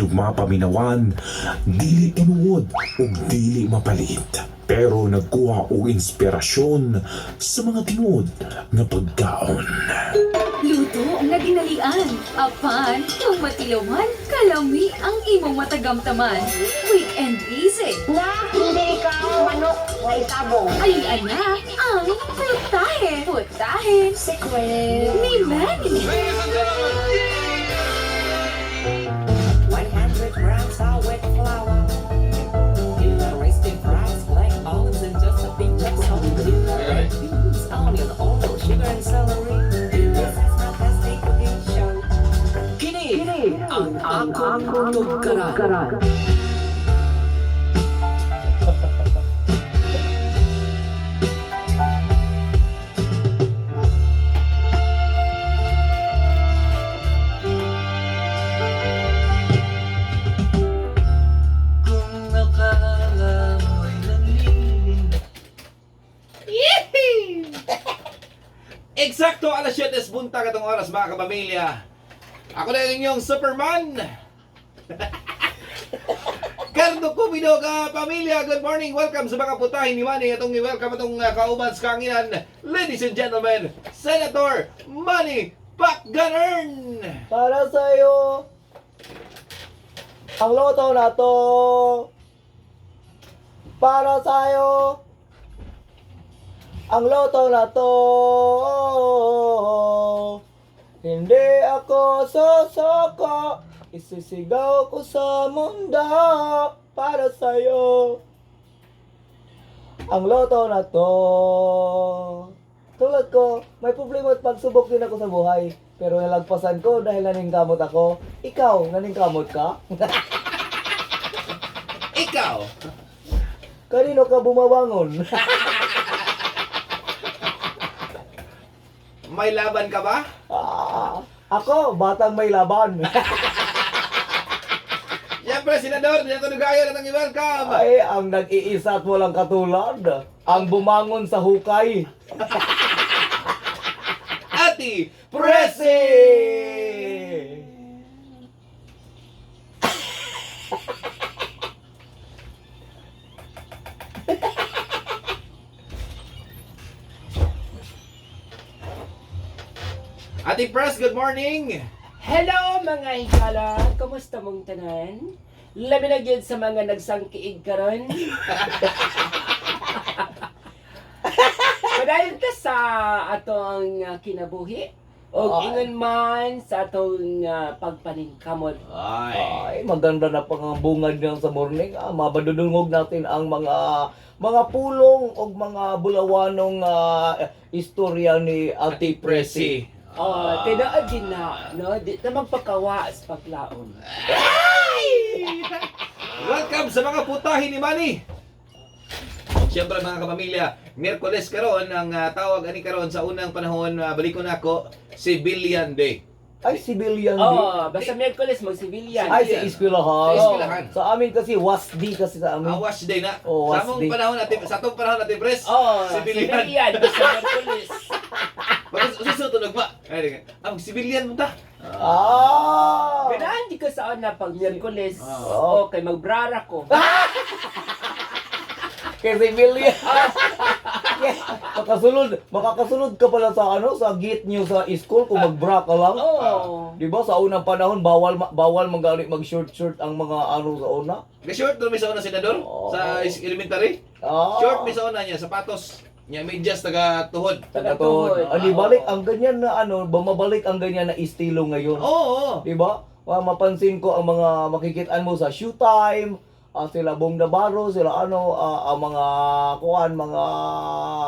mapaminawan, dili tinuod ug dili mapalit. Pero nagkuha og inspirasyon sa mga tinuod nga pagkaon. Luto nga dinalian. Apan, kung matilawan, kalami ang imong matagamtaman. Quick and easy. Na hindi ikaw manok na isabong. Ay ana ang putahe. Putahe Secret. ni Manny. 100 grams of wet flour. Roasted rice, black olives, and just a pinch of salt. Red beans, onion, oil, sugar, and celery. This is my tasty cooking show. Kini ang akong tugkaran. Kung akala mo'y nanlilinlang. Eksakto alas 7 buntag atong oras, mga kapamilya. Ako na ang inyong Superman. Cardo Cupido ka pamilya, good morning. Welcome sa mga putahe ni Manny. Atong i-welcome atong kauban sa kanginan. Ladies and gentlemen, Senator Manny Pacganern. Para sa'yo, ang loto na to. Para sa'yo, ang loto na to. Hindi ako sosoko, isisigaw ko sa mundo para sa'yo. Ang loto na to. Tulad ko, may problema at pagsubok din ako sa buhay. Pero nalagpasan ko dahil naningkamot ako. Ikaw, naningkamot ka? Ikaw, Kanino ka bumabangon? may laban ka ba? Ah, ako, batang may laban. Siyempre, Senador, Senator Dugayan atong i-welcome. Ay, ang nag-iisa at walang katulad. Ang bumangon sa hukay. Ati Presi! Ati Press, good morning. Hello mga higala! Kumusta mong tanan? Labi na gyud sa mga nagsangkiig karon. Padayon ta sa atong kinabuhi og Ay. ingon man sa atong pagpaningkamot. Ay. Ay, maganda na pang ang bungad niyan sa morning. Ah, mabadudungog natin ang mga pulong o mga bulawanong istorya ni Ate Presi. Oh, tinuod din na, no? Di ta magpakawa sa paglaon. Welcome sa mga putahe ni Manny. Siyempre mga kapamilya, Miyerkules karon ang tawag ani karon sa unang panahon, balikon nako, Civilian Day. Ay, civilian day. Oh, basta Miyerkules mag-civilian. Ay, sa eskwelahan. Sa eskwelahan. Sa amin kasi, WASD kasi sa amin. Ah, wash day na. Oh, Sa wash among day. panahon ati, sa atong panahon ati Pres, Oh, civilian. civilian basta Miyerkules. Bakit susunod nagma? Ay, ang civilian mo ta. Ah! Ganahan di ko sa una pag Miyerkules. Ah. Okay, magbrara ko. Kay civilian. Makakasulod ka pala sa ano, sa gate niyo sa school kung magbra ka lang. Oo. Di ba sa unang panahon bawal bawal manggali mag short short ang mga ano sa una? Ga-short mi sa una, senador, Oo. sa elementary. Ah. Short mi sa una niya, sapatos. Niya medyas taga tuhod. Tagatod. Tagatod. Ani balik ang ganyan na ano, bumabalik ang ganyan na estilo ngayon. Oo. Di ba? Mapansin ko ang mga makikitaan mo sa Showtime, sila Bong Navarro, sila ano, ang mga kuan, mga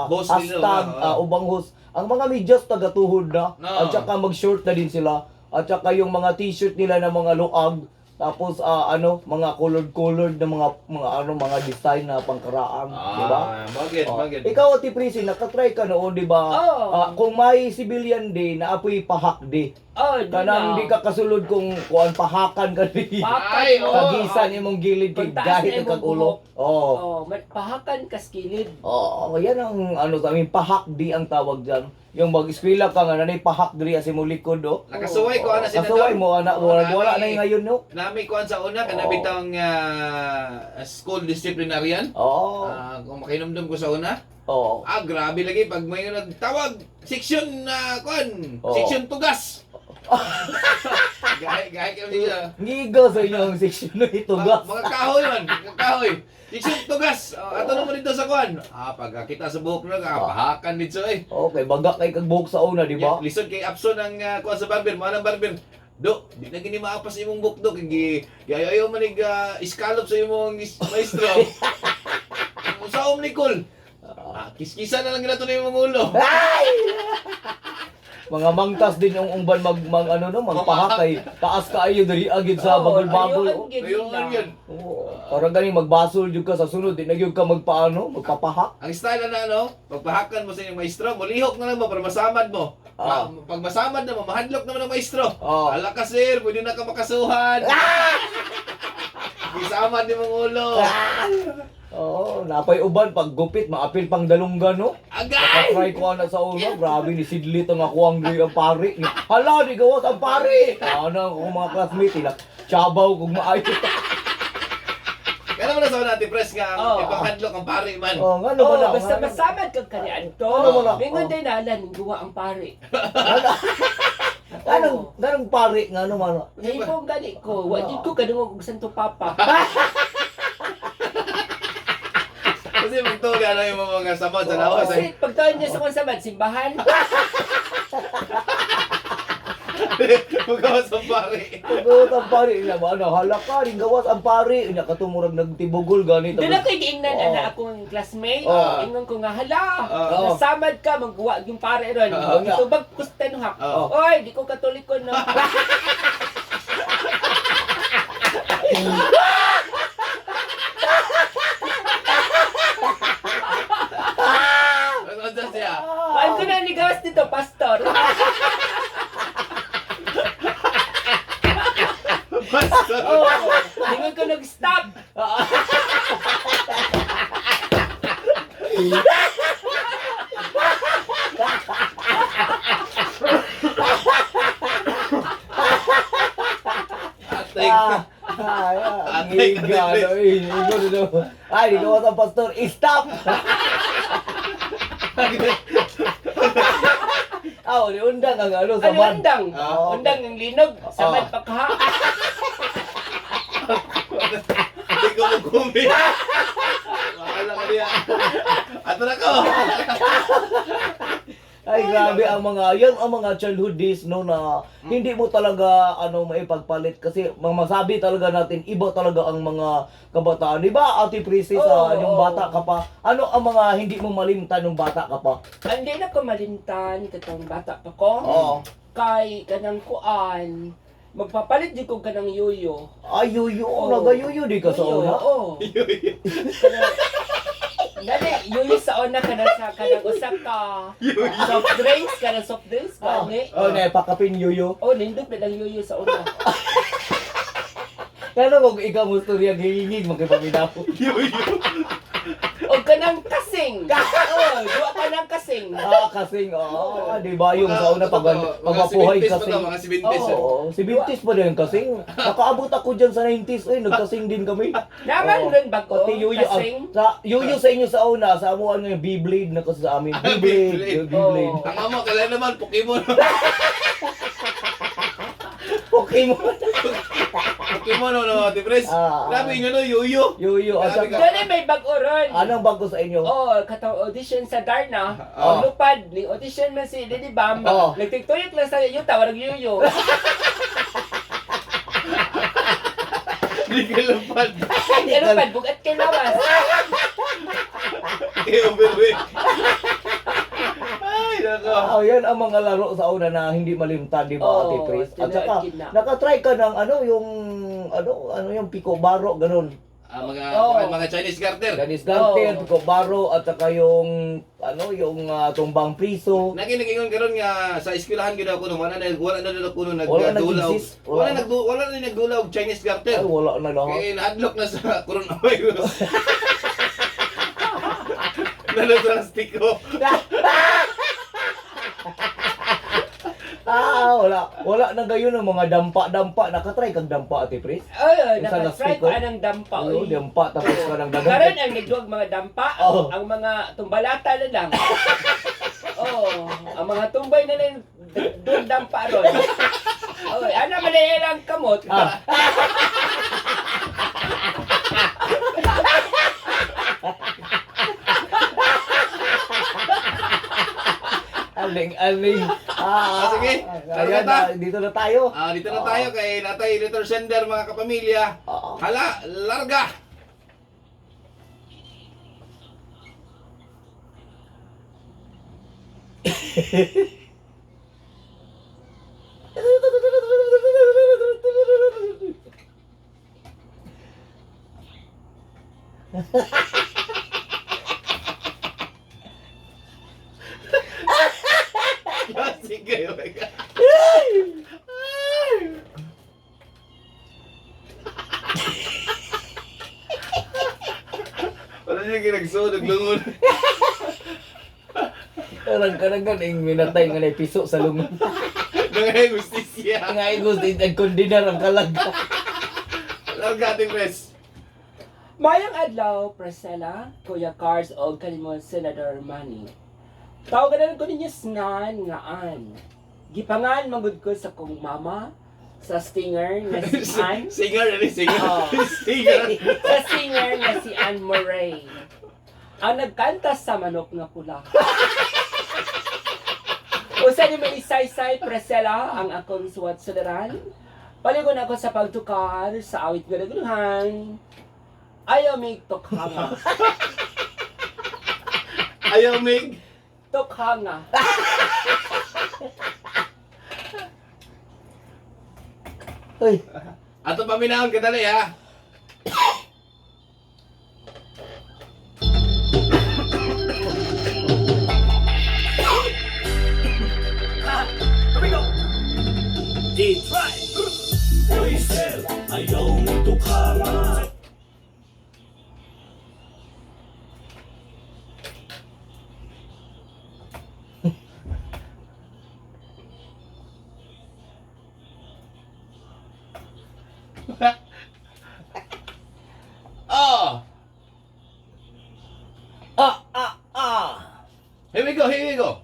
Host nila, hashtag, ubang host. Ang mga medyas tagatuhod na. No. At saka mag-short na din sila. At saka yung mga t-shirt nila na mga luag. Tapos ano, mga colored-colored na mga ano, mga design na pangkaraan, di ba? Ah, magid, Oh. magid. Ikaw, Ate Prissy, nakatry ka noon, di ba? Oo. Kung may civilian day, naapoy pahak day. Oh, di Kanang na. di ka kasulod kung kuan pahakan ka di. Pahakan Ay, mo. oo. Kagisan imong gilid kay Kung taas gahit na ang imong kag ulo. buhok. Oo. Oh, pahakan kas kilid. Oo, yan ang ano sa amin, pahak di ang tawag diyan. Yung mag-eskwela ka nga nanay pahak diri sa imong likod oh. Nakasuway ko ana senador. Kasuway mo ana, wala Oo, wala na yung ngayon no. Nami kuan sa una Oo. kana bitang school disciplinarian. Oo. Ah, kung makinomdom ko sa una. Oo. Ah, grabe lagi pag may nagtawag, section na kuan, Oo. section tugas. Gahi gahi kayo siya. Ngiga sa inyo ang section na ito, gas. Mga kahoy man, mga kahoy. Section tugas. Oh, ato na mo dito sa kuan. Ah, pagkakita sa buhok na kapahakan dito eh. Okay, baga kay kag buhok sa una, di ba? Yeah, lisod kay Apson ang kuan sa barber, mo ang barber. Do, di na gini maapas imong buhok do kay giayo man ig iskalop sa imong maestro. Usaom Nicole. Ah, kiskisa na lang ginato na imong ulo. Mga mangtas din yung umban mag, mag ano no, magpahak kay taas kaayo diri agid sa Oo, bagol-bagol. ayun, Oh. gid Ayun nila. yun. Oo, parang ganing magbasol jud ka sa sunod, di na gyud ka magpaano, magpapahak. Ang style na ano, pagpahakan mo sa inyong maestro, mulihok na lang mo para masamad mo. Ah. Pag masamad na mo, mahadlok naman ang maestro. Ah. Ala ka sir, pwede na ka makasuhan. Gisamad ni mong ulo. Oo, napay uban pag gupit, maapil pang dalunggan no. Agay! Nakatry ko ana sa una, grabe ni sidlit ang ako ang diri ang pari. Hala, di gawas ang pari. Ano ako mga classmate, ila tsabaw kung maayo. Kaya naman na sa una, Ate Pres, nga ang Oo. ipanghadlok ang pare man. Oh, ngano Oh, man na? basta ngano? masamad kag kaniadto. Ano mo na? Mingon Oh. din nalan guwa ang pare. Anong anong pare ngano man? Nahibong gani ko, wa jud ko kadungog og Santo Papa. Kasi magtuga na yung mga samad sa lawas. Kasi pagtaon niya sa konsamad, simbahan. Magawas ang pare. Gawas ang pare ila ba ano hala ka ring gawas ang pare nya katumurag nagtibugol gani Doon ako giingnan Oo. ana akong classmate. Oo. Ingon ko nga hala, Oo. nasamad ka magguwa yung pare ron. Oo. Tubag kusten hak. Oo. Oy, di ko katoliko no. Ano siya? Paano ko na ligawas dito, pastor? Basta. Oo. Ingon ko nag-stop. Atay. Ah, ay, ah, Atay ka, ngiga, Ate ano, eh, ingon ano. Ay, di gawas ang pastor. Stop. Ah, ni undang ang ano sa Ano undang? Oo. Undang ang linog, samad pa ka. Hindi ko magkumi. Bahala ka niya. Ato na ko. Ay, grabe ang mga, yan ang mga childhood days no na hindi mo talaga ano maipagpalit kasi mga masabi talaga natin iba talaga ang mga kabataan. Di ba, Ate Prissy, sa Oo, yung oo. bata ka pa, ano ang mga hindi mo malimtan nung bata ka pa? Hindi na ko malimtan katong bata pa ko. Oo. Kay kanang kuan, magpapalit jud ko kanang yoyo. Ay, yuyo, Oo. nagayuyo di ka sa Yoyo, una. Oo. Dali, yoyo sa una kana sa kanang usa ka. Soft drinks kana soft drinks Oh, gani. oh, na pakapin yuyo. Oh, nindot na lang yoyo sa una. Kaya kung ikaw mo storya gihingig makipaminaw. O kanang kasing. Oh, duwa kanang kasing. Ah, kasing, oo, di ba yung sa una pag pagpapuhay kasing. kasing. Mga 70s. Oo. Oo, 70s pa din kasing. Nakaabot ako dyan sa 90s, eh, nagkasing din kami. Naman Oo. ron bago, Pati yuyo, ang, kasing. sa, yuyo sa inyo sa una, sa amuan ngayon, Beyblade na kasi sa amin. Beyblade, Beyblade. Beyblade. Oo. Ang amo, kailan naman, Pokemon. Pokemon. Pokemon, ano, Ate Pres? Ah. Grabe inyo, no, yuyo. Yuyo, at Grabe saka, Dali may bago ron. anong bago sa inyo? Oh, katong audition sa Darna. Oh. Oh. Lupad, ni audition man si Lady Bam. Oh. Nagtigtuyok lang sa yuta, warag yuyo. Hindi ka lupad. Ay, lupad, bugat kay lawas. Kay overweight. Ay, nako. Ah, yan ang mga laro sa una na hindi malimtan, di ba, Oo, Ate Pris? At saka, tinuod na. nakatry ka ng ano, yung, ano, ano yung piko baro, ganun. Ah, mga Oo. mga Chinese garter. Chinese garter, Oo. Picobaro, at saka yung, ano, yung tumbang priso. Naging nagingon karon nga sa eskwelahan gyud ako no wala na ako no Wala nagdulaw. nag-exist. Wala Wala. wala na nagdulaw og Chinese garter. Ay, wala na lahat. Kay nahadlok na sa coronavirus. Lalo sa lastiko. Ah, wala. Wala na gayon ang mga dampa-dampa. Nakatry kag dampa, Ate Pris? Ay, Yung sa nakatry lastiko? ko anang dampa. Oo, oy. dampa. Tapos ka ng dagan. Karon ang nagduwag mga dampa, Oo. ang mga tumbalata na lang. Oo, ang mga tumbay na lang doon dampa ron. Oy, ana man na ilang kamot. Ah. Aling, aling. Ah, sige. Ayan, Tara na. dito na tayo. Ah, dito na tayo kay Natay Letter Sender mga kapamilya. Oo. Hala, larga. Sige, oh my God. Wala niya ginagsunog lungon. Karang karang ganing minatay nga na piso sa lungon. Nangay gustisya. Nga igos din ang kondinar ang kalag. Larga, Ate Pres. Mayang adlaw, Priscilla, Kuya Cars o kanimo Senator Manny. Tawagan ko ninyo sngan ngaan. Gipangan magud ko sa kong mama sa stinger nga si Ann. Singer, ano singer? Oo. Singer. Sa singer nga si Ann Murray. Ang nagkanta sa manok nga pula. Usa ni may isaysay Priscilla ang akong suwat suliran. Paligon ako sa pagtukar sa awit nga naguluhan. Ayaw mig tokhanga. Ayaw, Mig. Tokhanga. Uy, Ato paminahon ka dali, ha? Ayaw mo tukara. Oh! ah ah ah. Here we go, here we go.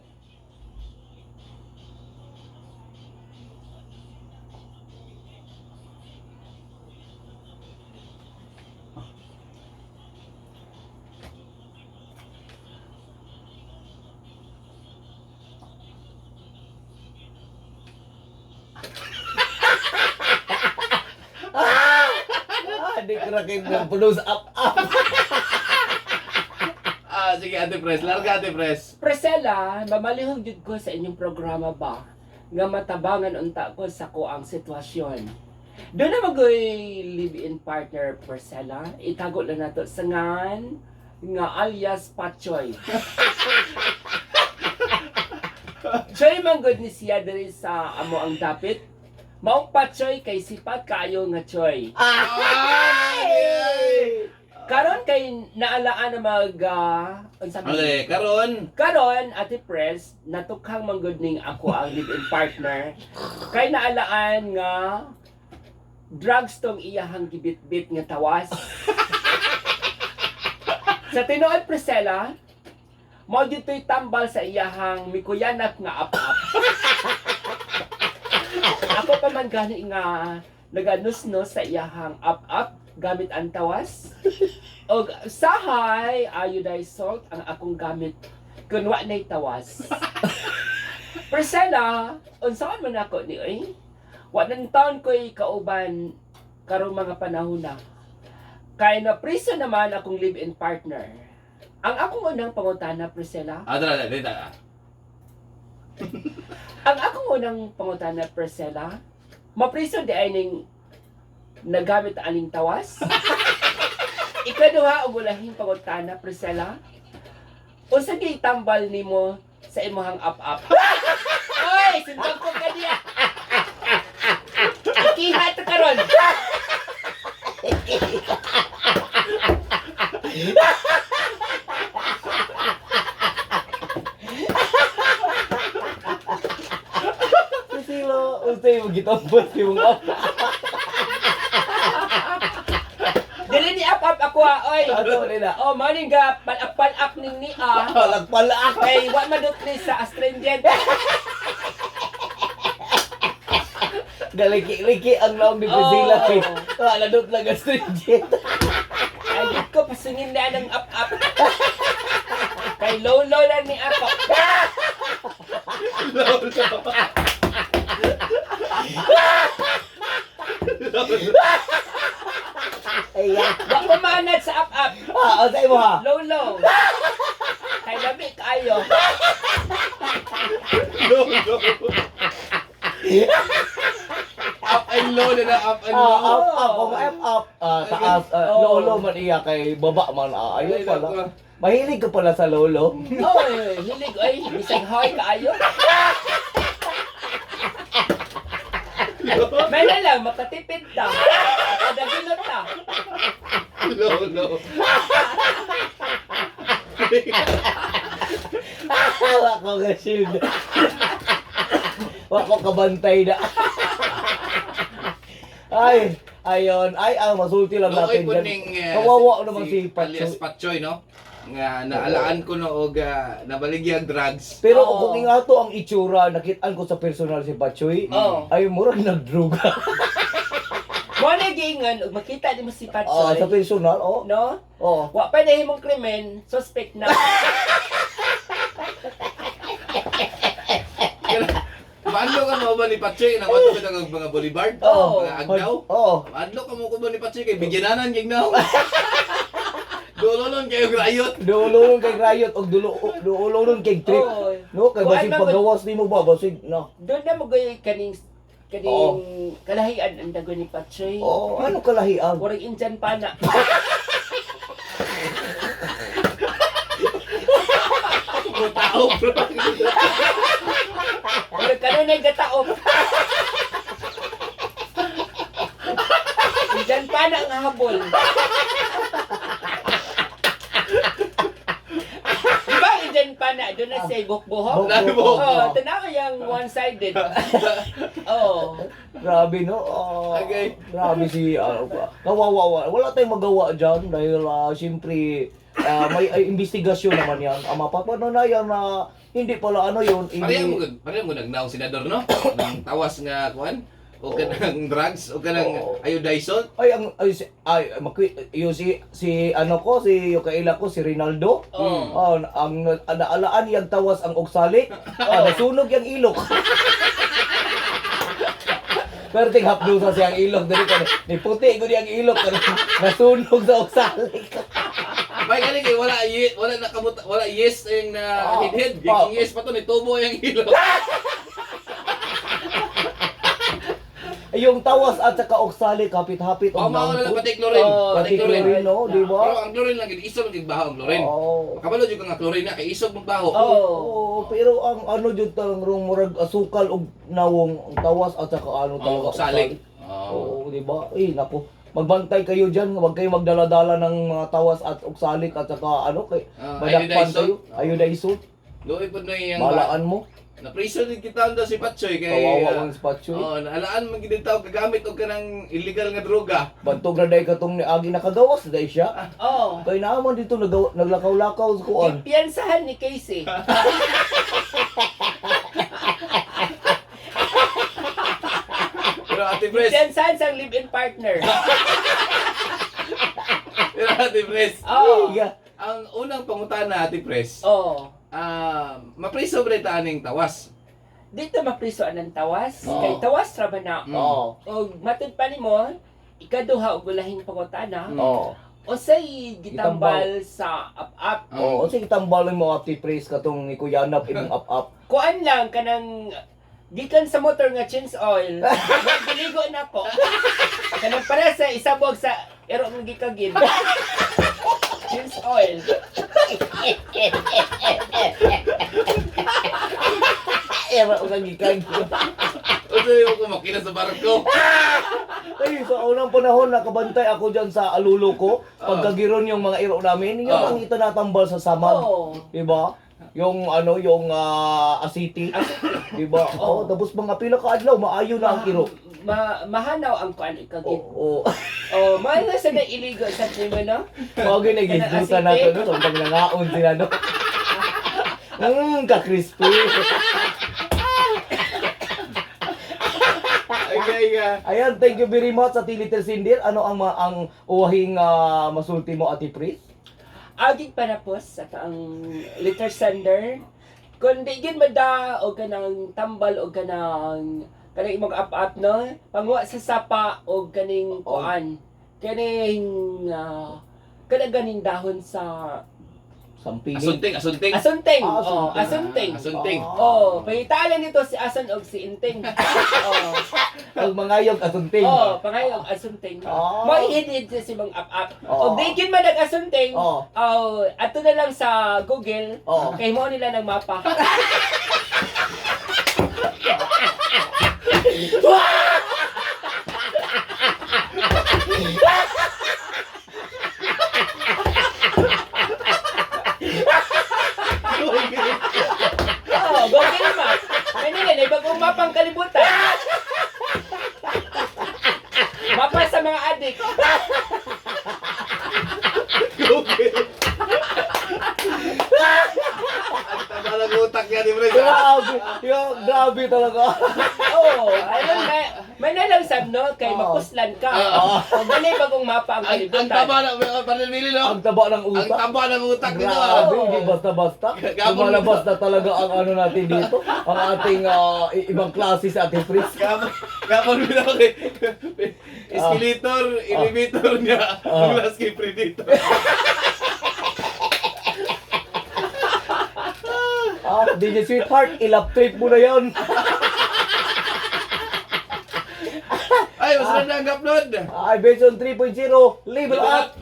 Ah, di krakin ng pulos up up. Ah, sige, Ate Pres. Larga, Ate Pres. Priscilla, mamalihog jud ko sa inyong programa ba nga matabangan unta ko sa kuang sitwasyon. Doon na magoy live-in partner Priscilla, itago lang nato sa ngan nga alias Pachoy. Choy man gud ni siya diri sa amo ang dapit. Maong Pachoy kay sipat kaayo nga Choy. Ay! Karon kay naalaan na mag unsa man- Okay, karon. Karon, Ate Pres, natukhang manggod ning ako ang live-in partner. Kay naalaan nga drugs tong iyahang gibitbit nga tawas. Sa tinuod Priscilla, mao dito'y tambal sa iyahang mikuyanak nga ap-ap. Ako pa man gani nga naganusnos sa iyahang ap-ap gamit ang tawas. Og sahay iodized salt ang akong gamit kun wa na'y tawas. Priscilla, unsaon man ako ni oy? Wa nang taon ko'y kauban karong mga panahon na. Kay na priso naman akong live-in partner. Ang akong unang pangutana, Priscilla, Ah, tara, tara, tara. ang akong unang pangutana, Priscilla, mapriso di ay ning nagamit aning tawas? Ikaduha og ulahing pangutana, Priscilla. Unsa gyud tambal nimo sa imong up-up? Oy, sintang ko ka niya. Ikiha ta karon. Priscilla, unsay mo gitambal si mong up? Dili ni up-up ako ah, oy. Ano nila? Oh, maning ga palak-palak ning ni ah. Palak-palak. Kay wa madutli sa astringent. Galiki-liki ang naong ni Priscilla Oo. kay ladot lang ang stringent. Ay, gid ko pasingin na ng up-up. Kay lolo lang ni ako. Ay, Wa ko maanad sa up-up. ah, unsay mo ha? Lolo. Kay lami kaayo. Lolo. Up and low na na, up and Ah, low. up, up, oh, up, up, ah, taas, ah, Oo. lolo man iya kay baba man, ah, ayun Ay, pala. nako. Mahilig ka pala sa lolo. Oy, hilig oy, bisag hoy kaayo. May na lang makatipid ta. Makadagilot ta. Lolo. Wala ko ka shield. Wala ko kabantay na. Ay, ayon. Ay, ang masulti lang Luoy natin po dyan. ning Kawawa naman si alias Patsoy. Patsoy, no? Nga naalaan ko no og nabaligyang drugs. Pero Oo. kung ingato ang itsura, nakitaan ko sa personal si Patsoy, Oo. ay murag nagdruga. Mo na giingon ug makita nimo si Ah, Patsoy. sa personal, oh. No? Oh. Wa pa nahimong krimen, suspect na. Maadlo ka mo ba ni Patsoy nang wato kita og mga boulevard? Oo. Mga agnaw? Oo. Maadlo ka mo ko ba ni Patsoy kay bigyananan gig naw. Dulolon kayo grayot. Dulo kay riot og dulo dulo kay trip. Oo. No, kay Kuan basig man gud- pagawas nimo ba basig na. Doon na mo gay kaning kaning Oo. kalahian ang dagon ni Patsoy. Oh, ano kalahian? Murag Indian pa na. Tao bro. Murag kanunay gataop. Indian pa na ang habol. Di ba ang Indian pa na? Doon na siya buhok-buhok. Buhok-buhok. Oh, tanaw yung one-sided. Oh. Grabe no. Ah, Okay. Grabe si ano ba. Kawawa. Wala tayong magawa diyan dahil siyempre may ay, investigasyon naman yan. Ang mapapatunayan na hindi pala ano yun. Pareha mo Hindi, gud, pareha mo nagnaw senador no? Nang tawas nga kuan o kanang drugs o kanang Oo. iodized salt. ay ang ay, si, ay makwi, yung si si ano ko si yung kaila ko si Rinaldo. Oo. Oh, ang naalaan yang tawas ang oksalik. Ah, nasunog yang ilok. Perting hapdusa siyang ilok diri kan. Ni puti gud yang ilok kan. Nasunog sa oksalik. May gani kay wala wala nakamot wala yes ang na Oo. head. Oo. Yung yes pa to ni tubo yung ilok. Yung tawas at saka oksalik hapit-hapit O mao na lang nampot. pati chlorine. Oo, Pati Pati chlorine. chlorine, no, di ba? Pero ang chlorine lang gid isog gid baho ang chlorine. Oo. Makabalo jud ka nga chlorine na kay isog magbaho. Oo. Oo, pero ang ano jud talang rong murag asukal og nawong ang tawas at saka ano Oo, talaga oksalik. Oo, Oo. di ba? Eh, nako. Magbantay kayo diyan, huwag kayo magdala-dala ng mga tawas at oksalik at saka ano kay Ah, madakpan iodized kayo. salt. Iodized salt. Luoy pud na iyang Malaan mo. Na prison din kita daw si Patsoy kay Kawawa ang spatchoy. Oo, naalaan man gid tao kagamit og kanang illegal nga droga. Bantog na dahil katong ni Agi nakagawas dahil siya. Oh. Kay naaman dito naglakaw-lakaw sa kuan. Piyansahan ni Casey. Pero Ate Pres, Piyansahan sa live-in partner. pero Ate Pres, Oh. Yeah. ang unang pangutana Ate Pres, Oh. mapriso ba rin aning tawas? Dito mapriso ang tawas. Oo. Kay tawas ra ba na? Oo. Og matud pa nimo, ikaduha og ulahing pangutana. Oo. Usay gitambal sa up-up. Oo, sige tambalin mo Ate Pres katong ni Kuya Nap imong up-up. Kuan lang kanang gikan sa motor nga change oil. Giligo na ko. Kanang para sa isabog sa Ero ang gikagid. Change oil. Era o kang gikan. Unsa yung kumakina sa barko? Ay, sa unang panahon, nakabantay ako dyan sa alulo ko. Pagkagiron yung mga iro namin, yung ang itinatambal sa samad. Oo. Diba? Yung ano, yung asiti. Diba? Oh, tapos mga pila ka adlaw, maayo na ang iro. Mahanaw ang kuan ikagid. Oo. Oh, mahal na sa na iligo sa primo, no? Mao gyud gisdutan nato no, samtang nangaon sila no. Ka-crispy. Okay, ah. Ayan, thank you very much sa Little Cinder. Ano ang ang uwahing masulti mo, Ate Pris? Agig panapos at ang letter sender. Kung di gid mada o kanang tambal o kanang kanang imong up-up no, panguha sa sapa o kaning kuan. Kaning kanang ganing dahon sa Sampili. Asunting, asunting. asunting. Ah, Oh, asunting. Asunting. Oh, pahitalan nito si Asan og si Inting. Oh. Ang mga yung asunting. Oh, pangayog asunting. Ah. Mo ihidid siya si mga up-up. Oo. Og di gid man nag-asunting. Oo. Oh, ato na lang sa Google. Oo. Kay mo nila ng mapa. Oh, Google Map. Kanina, na bagong mapa ang kalibutan. Mapa sa mga adik. Google. Ang taba ng utak niya ni Pres. Grabe, yung, grabe talaga. Oo, oh, ayun, may nalang sab, no? Kay Oo. mapuslan ka. Oo. Oh, dali bagong mapa ang Ang kalibutan. taba ng panilmili, no? Ang taba ng Ang utak. taba ng utak nito, ah. Grabe, hindi basta-basta. Gabon Lumalabas na talaga ang ano natin dito. Ang ating ibang klase sa ating Pris. Gabon, gabon bitaw kay Escalator, elevator niya. Ah. Ang last kay Predator. Ah, DJ Sweetheart, ilap trip mo na yan. Ay, mas na ang upload. Ay, version 3.0, level up!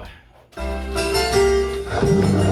Up.